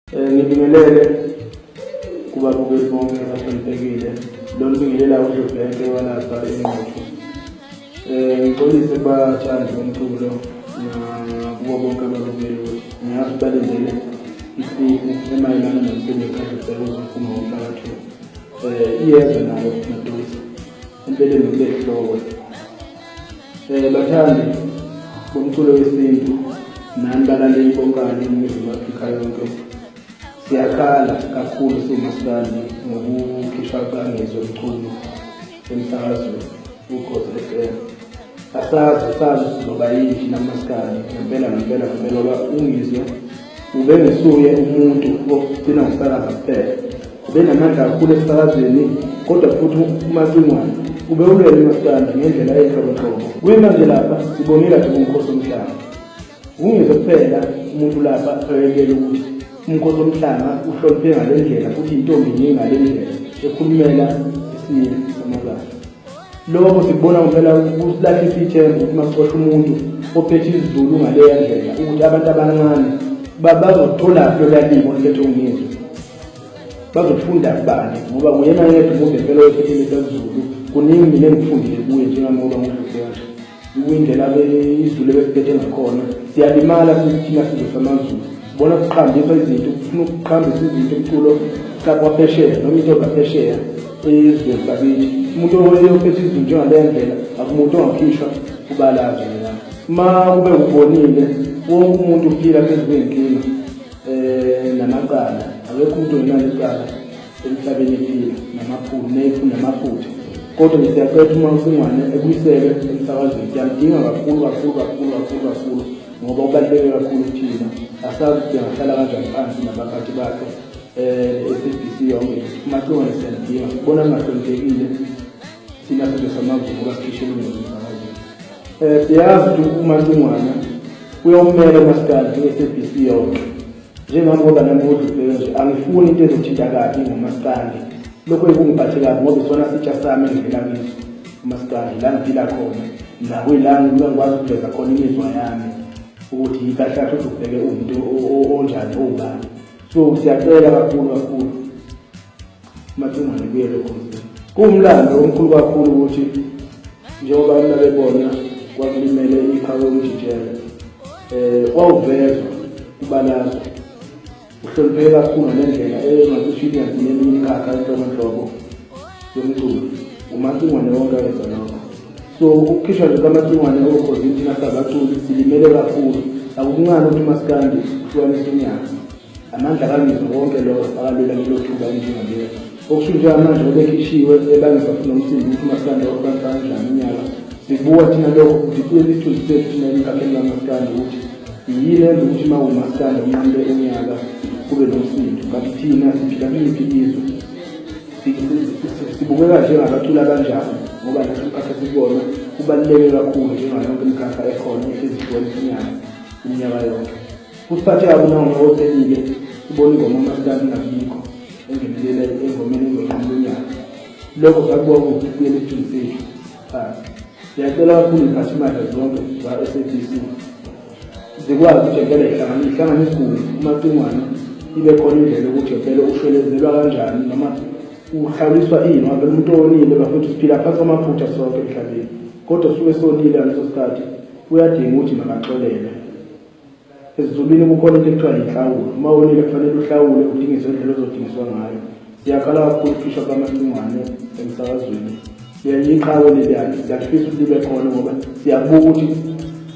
Ngibingelele kubabukeli bonke abahloniphekile. Lona ubingelela uDlubheke walapha eNquthu. Ngixolise kubathandi bomculo nakubo bonke ababukeli ukuthi ngiyazi balindele isiphi emayelana nomcimbi kaDlubheke ozophuma ngomhla ka-2. Iyeza nayo maduze. Empeleni kule hloko. Bathandi bomculo wesintu nani balaleli bonkana eNingizimu Afrika yonke. Siyakhala kakhulu siwumaskandi ngokukhishwa kukaNgizwe Mchunu emsakazweni Ukhozi FM. Asazi sazi sizoba yini thina maskandi ngempela ngempela ngempela ngoba uNgizwe ubengesuye umuntu ogcina ngokusakaza kuphela. Ubenamandla kakhulu esisakazweni kodwa futhi uMacingwane ubewulwela umaskandi ngendlela eyinhlobonhlobo. Kuyimanje lapha sibonile nje kuMkhosi Womhlanga. UNgizwe kuphela umuntu lapha oyekela ukuthi uMkhosi Womhlanga uhloniphe ngale ndlela futhi intombi nje ngale ndlela ekhulumela isimilo samabandla. Lokho sikubona ngempela kusilahlisa ithemba ukuthi makuxoshwa umuntu ophethe isiZulu ngaleya ndlela ukuthi abantu abancane bazotholaphi loluya limi oluphethwe uNgizwe. Bazofunda kubani ngoba nguyena yedwa umuntu ngempela oyephethe lesiZulu. Kuningi mina engikufundile kuye njengangoba ngudlubheka nje. Kuyindlela isiZulu ebesiphethe ngakhona. Siyalimala thina sizwe samaZulu. Sibona kuqhambiswa izinto, kufuna ukuqhambisa izinto umculo kwaphesheya noma into zaphesheya ezweni bakithi. Umuntu oyophethe isiZulu njengaleya ndlela akumuntu ongakhishwa kubalazwe lena. Uma kube ubonile wonke umuntu uphila phezu kwey'nkinga namacala. Akekho umuntu ongenalo icala emhlabeni ephila namaphutha nethu namaphutha. Kodwa nje siyacela ukuthi uMacingwane ebuyiselwe emsakazweni. Siyamdinga kakhulu kakhulu kakhulu kakhulu kakhulu ngoba ubaluleke kakhulu kuthina. Asazi ukuthi angahlala kanjani phansi nabaphathi bakhe SABC yonke. UMacingwane siyamdinga. Sibona kungahloniphekile thina sizwe samaZulu ngoba sikhishela uNgizwe emsakazweni. Siyazi ukuthi uMacingwane uyawumela umaskandi kwi-SABC yonke. Njengami ngoba nami ngudlubheke nje angifuni into ezothinta kabi ngomaskandi. Lokho ekungiphathe kabi ngoba isona sitsha sami engivela kiso umaskandi la ngiphila khona nakuyila ngikwazi ukuveza khona imizwa yami ukuthi kahle kahle udlubheke umuntu onjani owubani. So siyacela kakhulu kakhulu uMacingwane kuyele khona. Kuwumlando omkhulu kakhulu ukuthi njengoba abantu babebona kwakulimele iqhawe uMjijela wawuvezwa ubalazwe uhlonipheke kakhulu ngendlela engacishe iyazi neminye imikhakha enhlobonhlobo yomculo. UMacingwane wonke ayenza lokho. So ukukhishwa nje kaMacingwane oKhozini thina sabaculi silimele kakhulu. Akukuncane ukuthi umaskandi uhlukanise unyaka. Amandla kaNgizwe wonke lowo akalwela kulelo thuba elinjengalelo. Okusho njengamanje obekhishiwe ebangisa futhi nomsindo ukuthi umaskandi wahlukanisa kanjani unyaka. Sikubuka thina lokho ukuthi kuyela isithunzi sethu thina emkhakheni kamaskandi ukuthi yini enza ukuthi uma umaskandi unqamule unyaka kube nomsindo. Kanti thina siphila kuliphi izwe? Sibukeka njengabaculi abanjani ngoba nathi umkhakha esikuwona ubaluleke kakhulu njengayo yonke imikhakha ekhona ehlezi ihlukanisa unyaka iminyaka yonke. Kusiphathe kabi noma ophelile sibona ingoma umaskandi ingabikho engenelela engomeni ezonqamula unyaka. Lokho sakubuka ukuthi kubuyele isithunzi sethu phansi. Siyacela kakhulu iziphathimandla zonke za-SABC zikwazi ukuthi ngempela ihlangane isigungu uMacingwane ibe khona indlela yokuthi ngempela ushwelezelwa kanjani noma uhlawuliswa ini ngoba phela umuntu owonile bafethu siphila phansi kwamaphutha sonke emhlabeni kodwa suke sonile ngaleso sikhathi uyadinga ukuthi makaxolelwe. Esizulwini kukhona into ekuthiwa yinhlawulo. Uma wonile kufanele uhlawule udingiswe indlela ozodingiswa ngayo. Siyakhala kakhulu ukukhishwa kukaMacingwane emsakazweni. Iqhawe leliyana siyafisa ukuthi libe khona ngoba siyabuka ukuthi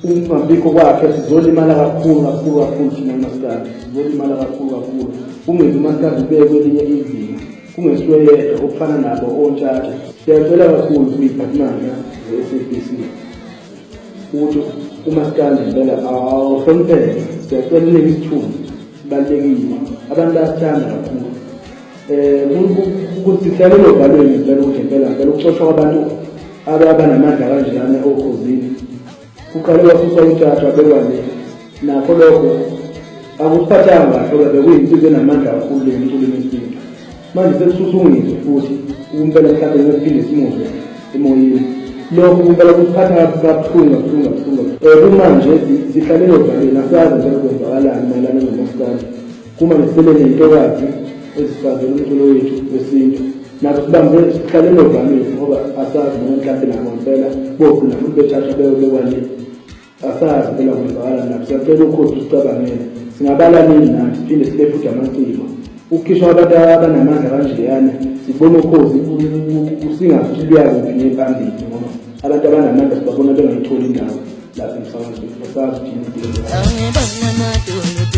ukungabikho kwakhe sizolimala kakhulu kakhulu kakhulu thina umaskandi. Sizolimala kakhulu kakhulu. Kungezi umaskandi ubeke kwelinye izinga. Kungesuye yedwa okufana nabo ontshatha. Siyacela kakhulu kuyiphathimandla ze-SABC ukuthi umaskandi impela awuhlonipheke. Siyacela unike isithunzi, sibalulekile. Abantu bayasithanda kakhulu. Sihlale ovalweni impela ukuthi impela impela ukuxoshwa kwabantu abanamandla kanjena oKhozini. Kuqale kwasuswa uTshatha wabekwa le. Nakho lokho akusiphathanga kahle ngoba bekuyinsizwa enamandla kakhulu le emculweni wesintu. Manje sekususa uNgizwe futhi ukumpela mhlawumbe ngeke siphinde simuzwe emoyeni. Lokho kumpela kusiphatha kabuhlungu kabuhlungu kabuhlungu. Kumanje sihlalele ovalweni asazi njalo kwenzakalani mayelana nomaskandi. Uma nesele ney'ntokazi ezifazela umculo wethu wesintu, nazo sibambe sihlale novalweni ngoba asazi noma mhlampe nabo ngempela bogcina futhi bethathwa beyobekwa le. Asazi phela kwenzakala nabo. Siyacela ukhozi usicabangele, singabalaleli nathi siphinde sibe futhi amaciko. Ukukhishwa abantu abanamandla kanjeyana sibona ukhozi singazi ukuthi luyakuphi nephambili, ngoba abantu abanamandla sibabona bengayitholi indawo lapha emsakazweni. Asazi ukuthi yini.